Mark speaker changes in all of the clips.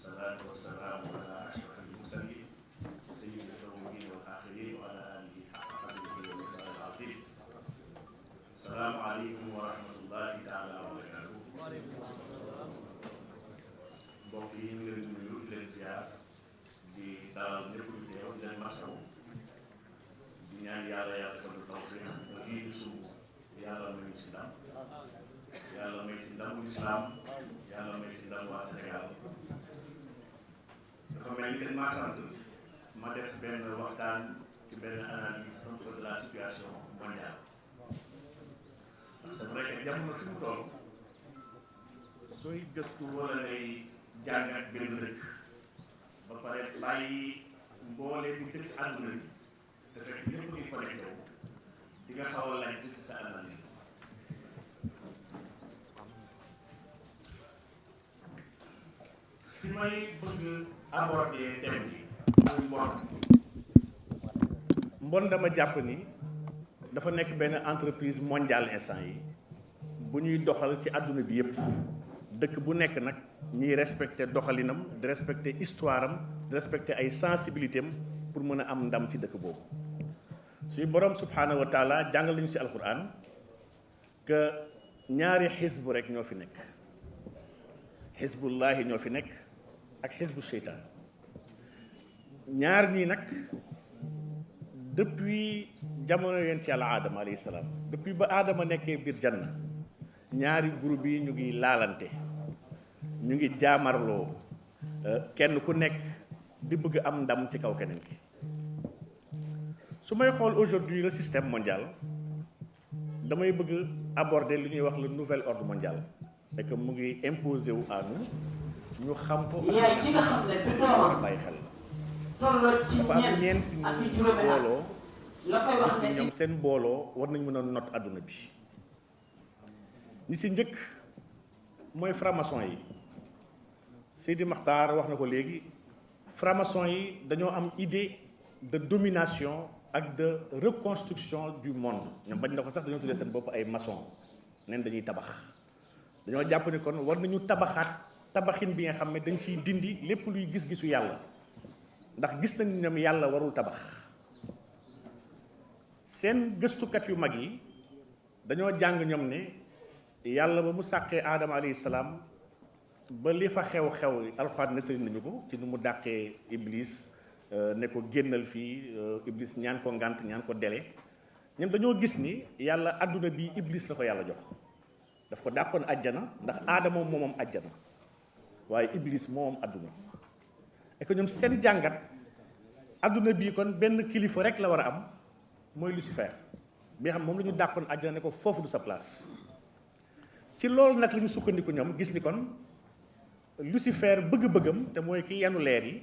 Speaker 1: والصلاة والسلام على أشرف المرسلين سيد الأولين والآخرين وعلى آله حق قدره ومقداره العظيم. السلام عليكم ورحمة الله تعالى وبركاته. mbokk yi ñu leen nuyu di leen ziar di dalal ñëpp ñu teew di leen masawu di ñaan yàlla defal ñu tawfiq lii ñu sumb yàlla may ñu si ndam yàlla may si ndamu islam yàlla may si ndam waa Sénégal. dafa mel ni dañ maa sant ma def benn waxtaan ci benn analyse un peu de la situation mondiale c'est vrai que jamono fi mu toll sooy gëstu wala ngay jàngat benn dëkk ba pare bàyyi mboolee bu dëkk àdduna bi te fekk ñëpp ngi connecté wu di nga xaw a laaj ci sa analyse. fi may bëgg aborder thème bi muy mbon dama jàpp ni dafa nekk benn entreprise mondiale instant yi bu ñuy doxal ci àdduna bi yépp dëkk bu nekk nag ñuy respecter doxalinam di respecter histoire am di respecter ay sensibilité am pour mën a am ndam ci dëkk boobu. suñu borom subhanahu wa taala jàngal nañu ci alquran que ñaari xisbu rek ñoo fi nekk xisbullahi ñoo fi nekk ak xisbu seytaan. ñaar ñii nag depuis jamono yonent yàlla aadama alayhi salaam depuis ba aadama nekkee biir janna ñaari groupe yi ñu ngi laalante ñu ngi jaamarloo kenn ku nekk di bëgg am ndam ci kaw keneen ki. su may xool aujourd'hui le système mondial damay bëgg aborder li ñuy wax le nouvel ordre mondial et que mu ngi imposé wu à nous ñu xam ko bàyyi xel dafa am ñeent ñu booloo gis ni ñoom seen booloo war nañ mën a not àdduna bi. ñi si njëkk mooy franc-maçon yi. Seydi Makhtar wax na ko léegi franc-maçon yi dañoo am idée de domination ak de reconstruction du monde ñoom bañ na ko sax dañoo tuddee seen bopp ay maçon neen dañuy tabax dañoo jàpp ni kon war nañu tabaxaat tabaxin bi nga xam ne dañ ciy dindi lépp luy gis-gisu yàlla ndax gis nañ ñoom yàlla warul tabax. seen gëstukat yu mag yi dañoo jàng ñoom ne yàlla ba mu sàkkee aadama alayhi salaam ba li fa xew-xew alxuraan nettali nañu ko ci nu mu dàqee iblis ne ko génnal fii iblis ñaan ko ngànt ñaan ko dele ñoom dañoo gis ni yàlla àdduna bi iblis la ko yàlla jox daf ko dàqoon àjjana ndax aadama moomam àjjana waaye iblis moomam àdduna et que ñoom seen jàngat àdduna bii kon benn kilifa rek la war a am mooy Lucifer bi nga xam moom la ñu dàqoon àjjana ne ko foofu du sa place. ci loolu nag li ñu sukkandiku ñoom gis ni kon Lucifer bëgg-bëggam te mooy ki yanu leer yi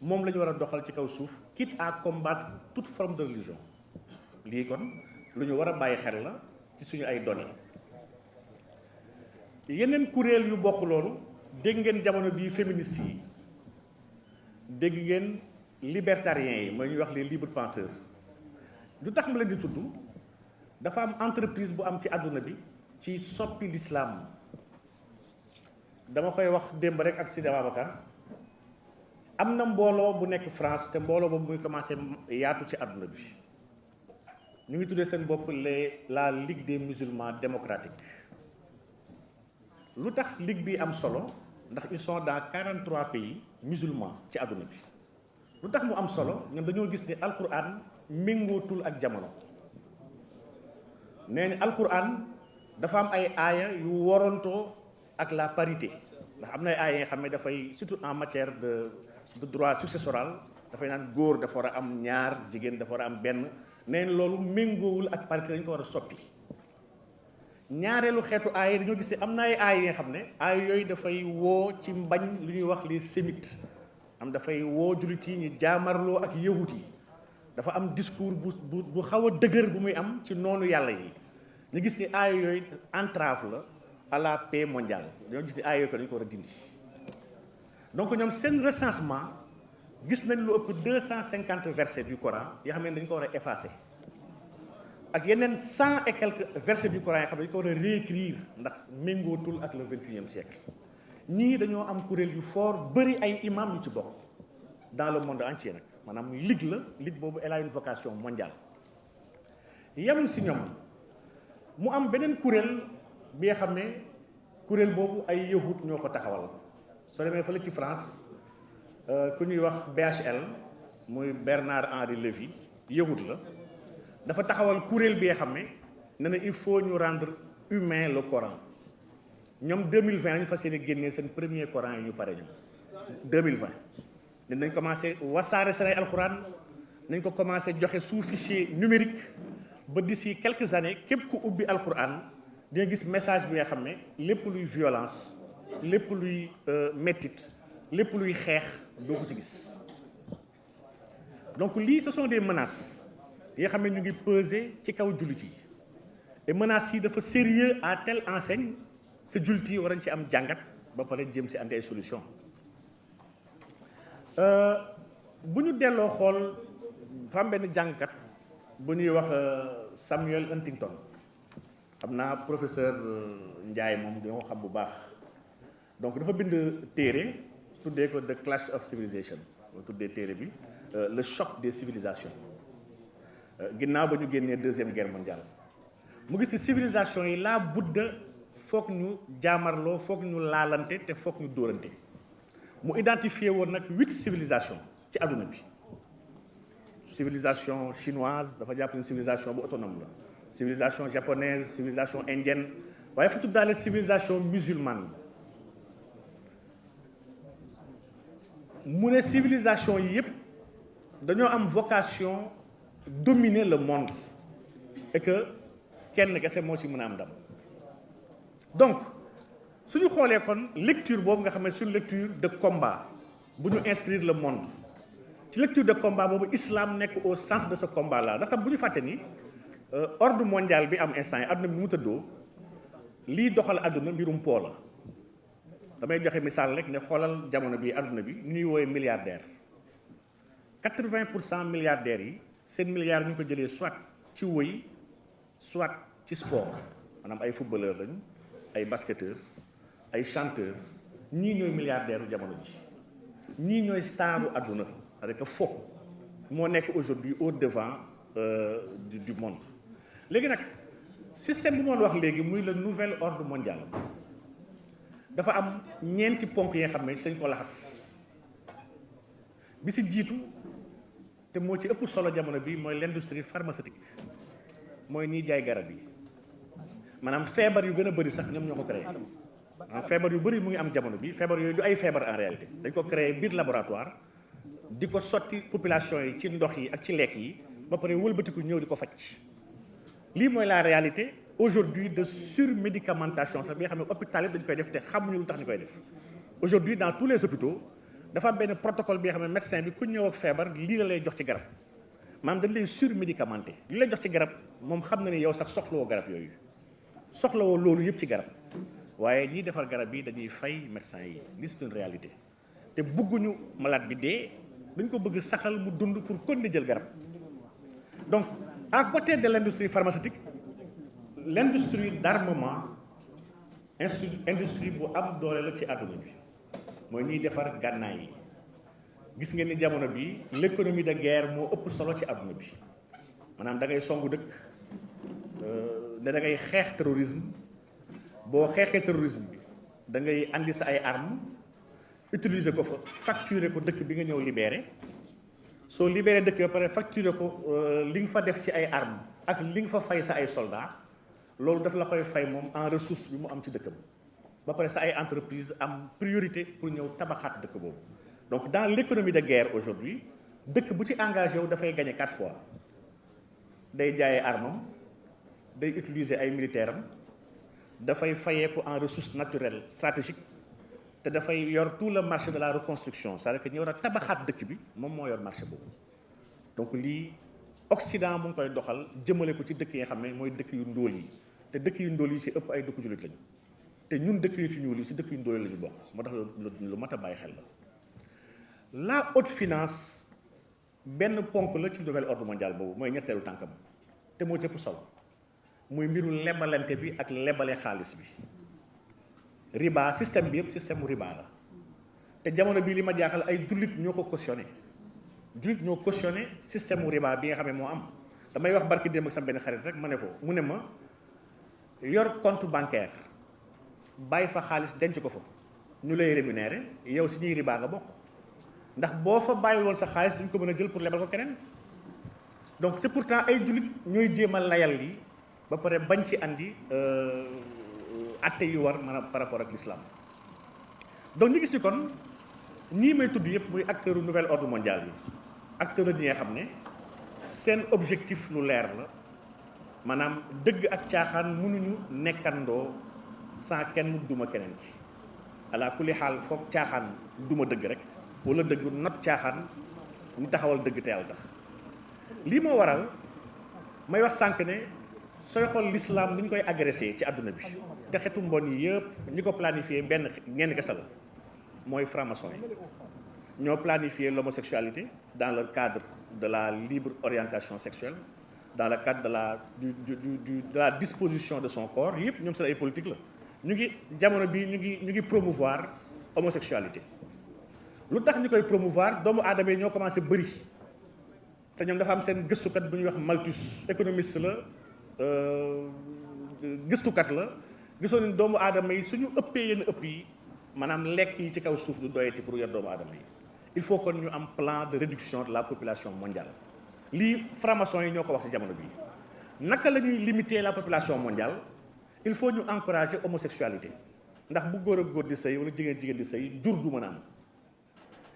Speaker 1: moom la ñu war a doxal ci kaw suuf quitte à combattre toute forme de religion. lii kon lu ñu war a bàyyi xel la ci suñu ay données. yeneen kuréel yu bokk loolu dégg ngeen jamono bii féministes yi dégg ngeen libertariens yi mooy ñuy wax les libres penseurs. lu tax ma leen di tudd dafa am entreprise bu am ci àdduna bi ci soppi l'islam. dama koy wax démb rek ak Sidi Ababacar am na mbooloo bu nekk France te mbooloo boobu muy commencé yaatu ci àdduna bi ñu ngi tuddee seen bopp la Ligue des musulmans démocratiques. lu tax ligue bi am solo ndax ils sont dans 43 pays musulmans ci àdduna bi. lu tax mu am solo ñoom dañoo gis ni alquran méngootul ak jamono. nee ni alquran dafa am ay aaya yu worontoo ak la parité ndax am na ay aaya yi nga xam ne dafay surtout en matière de droit successoral dafay naan góor dafa war a am ñaar jigéen dafa war a am benn nee loolu méngoowul ak parité dañu ko war a soppi. ñaareelu xeetu aaya yi dañoo gis ne am na ay aaya yi nga xam ne aaya yooyu dafay woo ci mbañ lu ñuy wax les sémites am dafay woo jullit yi ñu jaamarloo ak yahut yi dafa am discours bu xaw a dëgër bu muy am ci noonu yàlla yi ñu gis ni aaya yooyu entrave la à la paix mondiale dañoo gis ni aaya yooyu ko dañu ko war a dindi. donc ñoom seen recensement gis nañ lu ëpp 250 versets du Coran yoo xam ne dañu ko war a effacer ak yeneen 100 et quelques versets du Coran yoo xam ne dañu ko war a réécrire ndax méngootul ak le 21e siècle. ñii dañoo am kuréel yu fort bëri ay imam yu ci bokk dans le monde entier nag maanaam ligue la ligue boobu elle a une vocation mondiale. yemul si ñoom mu am beneen kuréel bi nga xam ne kuréel boobu ay yahut ñoo ko taxawal soo demee fële ci France ku ñuy wax BHL muy Bernard Henri Lévy yahut la dafa taxawal kuréel bi nga xam ne nee na il faut ñu rendre humain le Coran ñoom 2020 lañu fas yéene génnee seen premier Coran yi ñu pare ñoom 2020 dinañ commencé wasaare seen ay alxuraan nañ ko commencé joxe sous fichier numérique ba d'ici quelques années képp ku ubbi alxuraan di nga gis message bi nga xam ne lépp luy violence lépp luy mettit lépp luy xeex doo ko ci gis. donc lii ce sont des menaces yi nga xam ne ñu ngi peser ci kaw jullit yi et menaces yi dafa sérieux à telle enseigne que jullit yi war nañ ci am jàngat ba pare jëm ci andi ay solution bu ñu delloo xool fa am benn jàngkat bu ñuy wax Samuel Huntington xam naa professeur Ndiaye moom dina ko xam bu baax donc dafa bind téere tuddee ko The Clash of Civilization tuddee téere bi le choc des civilisations ginnaaw ba ñu génnee deuxième guerre mondiale mu gis ci civilisation yi laa budda foog ñu jaamarloo foog ñu laalante te foog ñu dóorante mu identifié woon nag 8 civilisations ci àdduna bi civilisation chinoise dafa jàpp ne civilisation bu autonome la civilisation japonaise civilisation indienne waaye fa tuddaale civilisation musulmane mu ne civilisation yi yëpp dañoo am vocation dominer le monde et que kenn kese moo ci mën a am ndam donc suñu xoolee kon lecture boobu nga xam ne c'est une lecture de combat bu ñu inscrire le monde ci lecture de combat boobu islam nekk au centre de ce combat là ndax tam bu ñu fàtte ni ordre mondial bi am instant yi àdduna bi mu tëddoo lii doxal àdduna mbirum po la damay joxe misaal rek ne xoolal jamono bi àdduna bi ñu ñuy woowee milliardaire 80% milliardaires yi seen milliards ñu ngi ko jëlee soit ci wëy soit ci sport maanaam ay footballeur lañu ay basketteur ay chanteur ñii ñooy milliardaire u jamono ji ñii ñooy staru àdduna c'est-à-dire que fo moo nekk aujourd'hui au devant du monde léegi nag système bi moon wax léegi muy le nouvel ordre mondial dafa am ñeenti ponk yi nga xam ne sañ ko laxas bi si jiitu te moo ci ëpp solo jamono bi mooy l'industrie pharmaceutique mooy ñiy jaay garab yi maanaam feebar yu gën a bëri sax ñoom ñoo ko créé feebar yu bëri mu ngi am jamono bi feebar yooyu du ay feebar en réalité dañ ko créé biir laboratoire di ko sotti population yi ci ndox yi ak ci lekk yi ba pare wëlbatiku ñëw di ko faj lii mooy la réalité aujourd'hui de surmédicamentation sax bi nga xam ne hôpital yi dañu koy def te xamuñu lu tax ñu koy def aujourd'hui dans tous les hôpitaux dafa am benn protocole bi nga xam ne médecin bi ku ñëw ak feebar lii la lay jox ci garab maanaam dañ lay surmédicamenté li lay jox ci garab moom xam na ni yow sax soxlawoo garab yooyu soxlawoo loolu yëpp ci garab waaye ñiy defar garab yi dañuy fay médecin yi lii c'est une réalité te bëgguñu malade bi dee dañ ko bëgg saxal mu dund pour continuer jël garab donc à côté de l'industrie pharmaceutique l'industrie d'armement industrie bu am doole la ci àdduna bi mooy ñuy defar gànnaay yi gis ngeen ni jamono bi l'économie de guerre moo ëpp solo ci àdduna bi maanaam da ngay songu dëkk ne da ngay xeex terrorisme boo xeexee terrorisme bi da ngay andi sa ay armes utiliser ko fa facturer ko dëkk bi nga ñëw libéré soo libéré dëkk ba pare facturer ko li nga fa def ci ay armes ak li nga fa fay sa ay soldats loolu daf la koy fay moom en ressource bi mu am ci dëkkam ba pare sa ay entreprise am priorité pour ñëw tabaxaat dëkk boobu donc dans l'économie de guerre aujourd'hui dëkk bu ci engagé wu dafay gagner 4 fois day jaayee armam day utiliser ay militaires am dafay fayeeku en ressources naturelles stratégiques te dafay yor tout le marché de la reconstruction c'est-à-dire que ñu war a tabaxaat dëkk bi moom moo yor marché boobu donc lii Occident mu ngi koy doxal jëmale ko ci dëkk yi nga xam ne mooy dëkk yu ndóol yi te dëkk yu ndóol yi ci ëpp ay dëkk jullit lañu te ñun dëkk yu ci ñuul yi ci dëkk yu ndóol lañu bokk moo tax lu mat a bàyyi xel la haute finance benn ponk la ci nouvel ordre mondial boobu mooy ñetteelu tànkam te moo ci ëpp solo muy mbiru lebalante bi ak lebale xaalis bi riba système bi yëpp système mu riba la te jamono bii li ma jaaxal ay jullit ñoo ko cautionné système mu riba bi nga xam ne moo am. damay wax barki démb ak sama benn xarit rek ma ne ko mu ne ma yor compte bancaire bàyyi fa xaalis denc ko fa ñu lay rémunérer yow si ñuy riba nga bokk ndax boo fa bàyyi woon sa xaalis duñ ko mën a jël pour lebal ko keneen donc te pourtant ay jullit ñooy jéem a layal lii ba pare bañ ci andi atte yu war maanaam par rapport ak l'islam donc ñu gis ni kon ñii may tudd yëpp muy acteur nouvel ordre mondial bi acteur ñi nga xam ne seen objectif lu leer la maanaam dëgg ak caaxaan mënuñu nekkandoo sans kenn duma keneen ki ala kulli xaal foog caaxaan duma dëgg rek wala dëgg not caaxaan ñu taxawal dëgg te yàlla tax lii moo waral may wax sànq ne sooy xool l'islam ni ñu koy agressé ci àdduna bi te xetu mbon yi yëpp ñi ko planifié benn ñenn kese la mooy franc-maçon yi ñoo planifié l'homosexualité dans le cadre de la libre orientation sexuelle dans le cadre de la disposition de son corps yëpp ñoom seen ay politique la ñu ngi jamono bi ñu ngi promouvoir homosexualité lu tax ñu koy promouvoir doomu aadama yi ñoo commencé bëri te ñoom dafa am seen gëstukat bu ñuy wax Malthus économiste la gëstukat la gisoon ni doomu aadama yi suñu ëppee yenn ëpp yi maanaam lekk yi ci kaw suuf du doyati pour yor doomu aadama yi il faut kon ñu am plan de réduction de la population mondiale lii franc-maçon yi ñoo ko wax ci jamono bii naka la ñuy limiter la population mondiale il faut ñu encourager homosexualité ndax bu góor ak góor di sëy wala jigéen di sëy jur du mën a am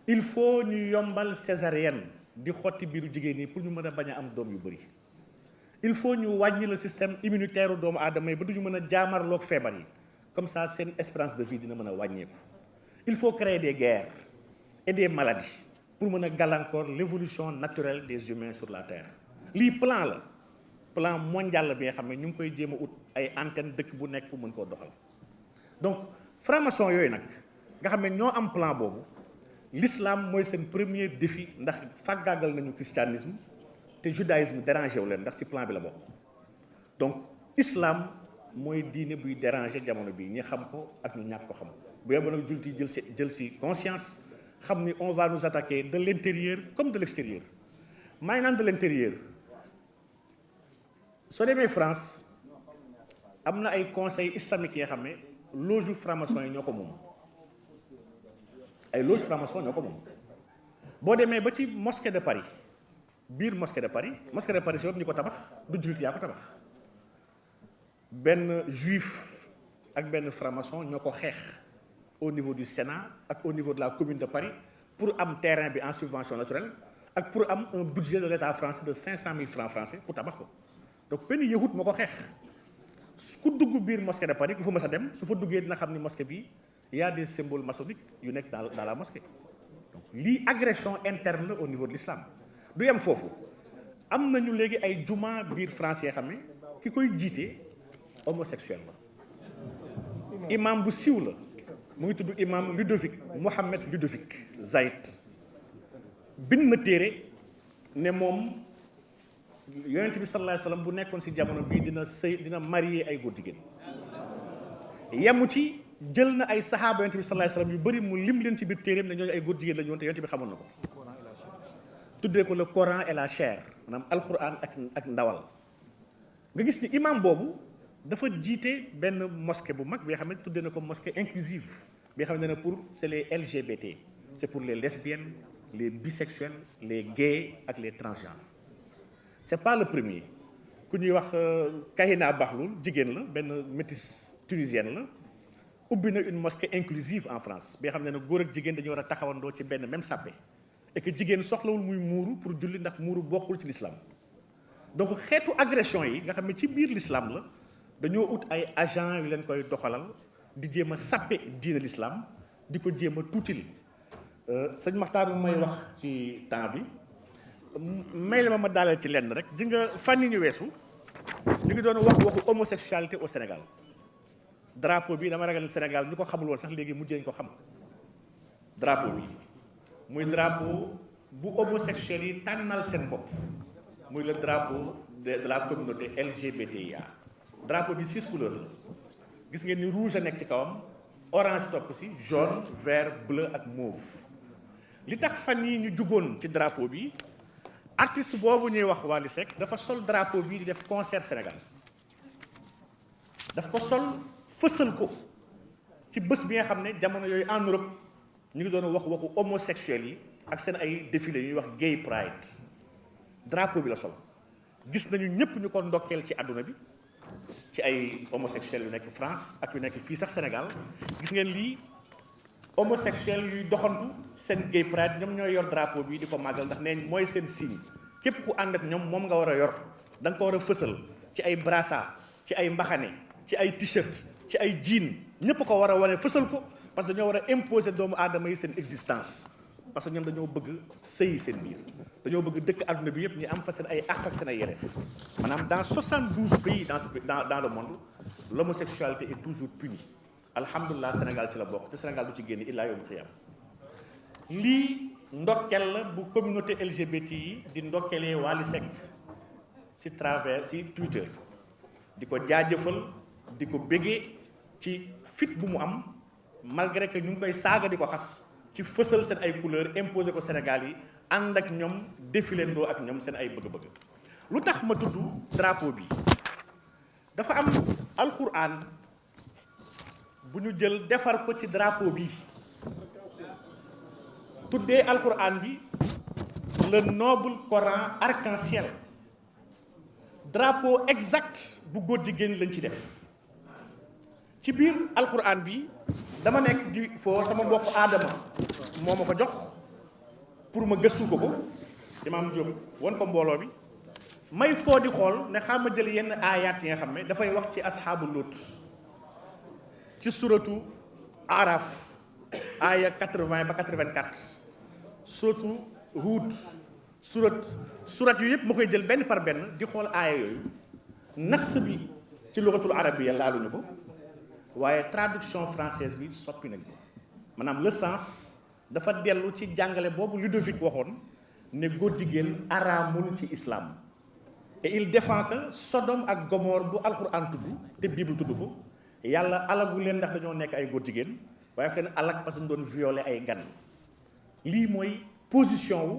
Speaker 1: il faut ñu yombal césarienne di xotti biiru jigéen ñi pour ñu mën a bañ a am doom yu bëri il faut ñu wàññi le système immunitaire doomu aadama yi ba duñu mën a jaamarloog feebar yi comme ça seen espérance de vie dina mën a wàññeeku il faut créer des guerres et des maladies pour mën a gàllankoor l'évolution naturelle des humains sur la terre lii plan mondial la bi nga xam ne ñu ngi koy jéem a ut ay antenne dëkk bu nekk pour mën koo doxal donc franc-maçon yooyu nag nga xam ne ñoo am plan boobu l'islam mooy seen premier défi ndax fàggaagal nañu christianisme te judaïsme dérangé wu leen ndax ci plan bi la bokk donc islam mooy diine buy déranger jamono bi ñi xam ko ak ñu ñàkk ko xam bu yeboo nag jullit yi jël si conscience xam ni on va nous attaquer de l'intérieur comme de l'extérieur maa ngi naan de l'intérieur soo demee France am na ay conseils islamiques yi nga xam ne loge franc-maçon yi ñoo ko moom ay loge franc-maçon ñoo ko moom boo demee ba ci mosquée de Paris biir mosquée de Paris si bopp ñi ko tabax du jullit yaa ko tabax benn juif ak benn franc-maçon ñoo ko xeex au niveau du Sénat ak au niveau de la commune de Paris pour am terrain bi en subvention naturelle ak pour am un budget de l'État français de 500 000 francs français pour tabax ko donc benn yahut moo ko xeex ku dugg biir mosquée de Paris ku fa mës a dem su fa duggee dina xam ni mosquée bi y a des symboles maçonniques yu nekk dans la mosquée donc lii agression interne la au niveau de l'islam du yem foofu am nañu léegi ay juma biir France yoo xam ne ki koy jiite homosexuel la imam bu siiw la mu ngi tudd imam Mohammed Ludovic Zaïd bind na téere ne moom yonent bi sallallahu alayhi wasallam bu nekkoon ci jamono bii dina marier ay góor jigéen yemu ci jël na ay saxaaba yonent bi sallallahu alayhi wasallam yu bëri mu lim leen ci biir téereem ne ñooñu ay góor jigéen la ñu woon te yonent bi xamoon na ko tuddee ko le Coran et la chair maanaam alquran ak ndawal nga gis ni imam boobu dafa jiite benn mosquée bu mag bi nga xam ne tuddee na ko mosquée inclusive bi nga xam ne pour c'est les LGBT c'est pour les lesbiennes les bisexuels les gays ak les transgenres c'est pas le premier ku ñuy wax Kahina Bahloul jigéen la benn métisse tunisienne la ubbi na une mosquée inclusive en France bi nga xam ne góor ak jigéen dañu war a taxawandoo ci benn même sàppe et que jigéen soxlawul muy muuru pour julli ndax muuru bokkul ci l'islam donc xeetu agression yi nga xam ne ci biir l'islam la dañoo ut ay agents yu leen koy doxalal di jéem a sàppe diine l'islam di ko jéem a tuutil sëñ Maxtaar bi may wax ci temps bi may la ma daaleel ci lenn rek di nga fan yi ñu weesu ñu ngi doon waxu homosexualité au Sénégal drapeau bi dama ragal Sénégal ñu ko xamul woon sax léegi mujjee ñu ko xam drapeau bi muy drapeau bu homosexuels yi tànnal seen bopp muy le drapeau de la communauté LGBTIA drapeau bi 6 couleurs la gis ngeen ni rouge a nekk ci kawam orange topp si jaune vert bleu ak mauve li tax fan yi ñu jugoon ci drapeau bi artiste boobu ñuy wax Wally Seck dafa sol drapeau bi di def concert Sénégal daf ko sol fësal ko ci bés bi nga xam ne jamono yooyu en Europe ñu ngi doon waxu homosexuels yi ak seen ay défilé ñuy wax gay pride drapeau bi la sol gis nañu ñëpp ñu ko ndokkeel ci àdduna bi ci ay homosexuels yu nekk France ak yu nekk fii sax Sénégal gis ngeen lii homosexuels yuy doxantu seen gay pride ñoom ñooy yor drapeau bi di ko màggal ndax nee mooy seen signe képp ku ànd ak ñoom moom nga war a yor da nga ko war a fësal ci ay brassard ci ay mbaxane ci ay t-shirt ci ay jean ñëpp ko war a wane fësal ko parce que dañoo war a imposer doomu aadama yi seen existence parce que ñoom dañoo bëgg sëyi seen biir dañoo bëgg dëkk àdduna bi yëpp ñu am fa seen ay àq ak seen ay yelleef maanaam dans 72 pays dans le monde l'homosexualité est toujours punie alhamdulilah Sénégal ci la bokk te Sénégal du ci génn illaa yawmul qiyaama lii ndokkel la bu communauté LGBT yi di ndokkelee Wally Seck ci travers ci Twitter di ko jaajëfal di ko béggee ci fit bu mu am malgré que ñu ngi koy saaga di ko xas ci fësal seen ay couleur imposé ko Sénégal yi ànd ak ñoom défilandoo ak ñoom seen ay bëgg-bëgg lu tax ma tudd drapeau bi dafa am alxuraan bu ñu jël defar ko ci drapeau bi tuddee alxuraan bi le noble Coran arc-en-ciel drapeau exact bu góor jigéen lañ ci def ci biir alxuraan bi dama nekk di foo sama mbokk aadama moo ma ko jox pour ma gëstu ko Imaam Diop won ko mbooloo bi may foo di xool ne xam ma jël yenn aayaat yi nga xam ne dafay wax ci asxaabu Lut ci suratu Araf aaya 80 ba 84 suratu Hud surat yu yëpp ma koy jël benn par benn di xool aaya yooyu nas bi ci lugatul arabiyya laaluñu ko waaye traduction française bi soppi nañ ko maanaam le sens dafa dellu ci jàngale boobu Ludovic waxoon ne góor jigéen araamul ci islam et il défend que Sodome ak Gomorre bu alxuraan tudd te Bible tudd ko yàlla alagu leen ndax dañoo nekk ay góor jigéen waaye fi leen alag parce que ñu doon violer ay gan lii mooy position wu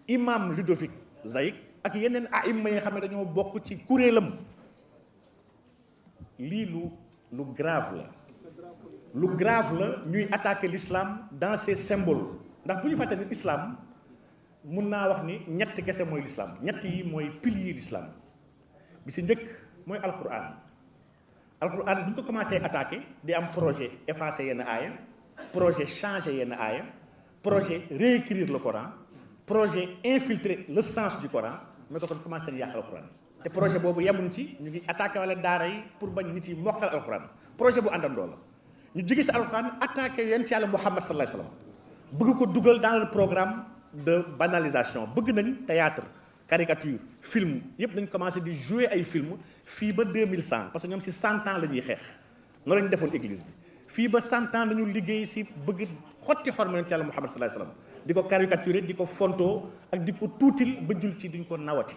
Speaker 1: imam Ludovic Zaïk ak yeneen aïma yi nga xam ne dañoo bokk ci kuréelam lii lu grave la ñuy attaquer l'islam dans ses symboles ndax bu ñu fàtte ni islam mun naa wax ni ñett kese mooy l'islam ñett yi mooy pilier l'islam bi si njëkk mooy alquran bu ñu ko commencé attaquer di am projet effacer yenn aaya projet changer yenn aaya projet réécrire le Coran projet infiltrer le sens du Coran mais ko kon commencé di yàq alquran te projet boobu yemuñ ci ñu ngi attaqué wala daara yi pour bañ nit yi mokkal alquran projet bu àndandoo la ñu jóge si alquran attaqué yonent Yàlla Muhammad sallallahu alayhi wasallam bëgg ko dugal dans le programme de banalisation bëgg nañ théâtre caricature film yëpp nañ commencé di jouer ay film fii ba 2100 parce que ñoom si 100 ans la ñuy xeex noonu la ñu defoon église bi fii ba 100 ans dañu liggéey si bëgg xotti xorma yonent Yàlla Muhammad sallallahu alayhi wasallam di ko caricaturer di ko fontoo ak di ko tuutil ba jul ci duñ ko nawati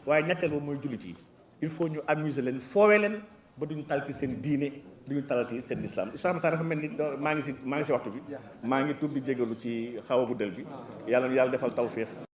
Speaker 1: waaye ñetteel ba mooy jullit yi il faut ñu amuser leen foowee leen ba duñu talati seen diine duñu talati seen islam islam dafa mel ni maa ngi si waxtu bi maa ngi tuub di jégalu ci xaw a guddal bi yàlla defal tawfiq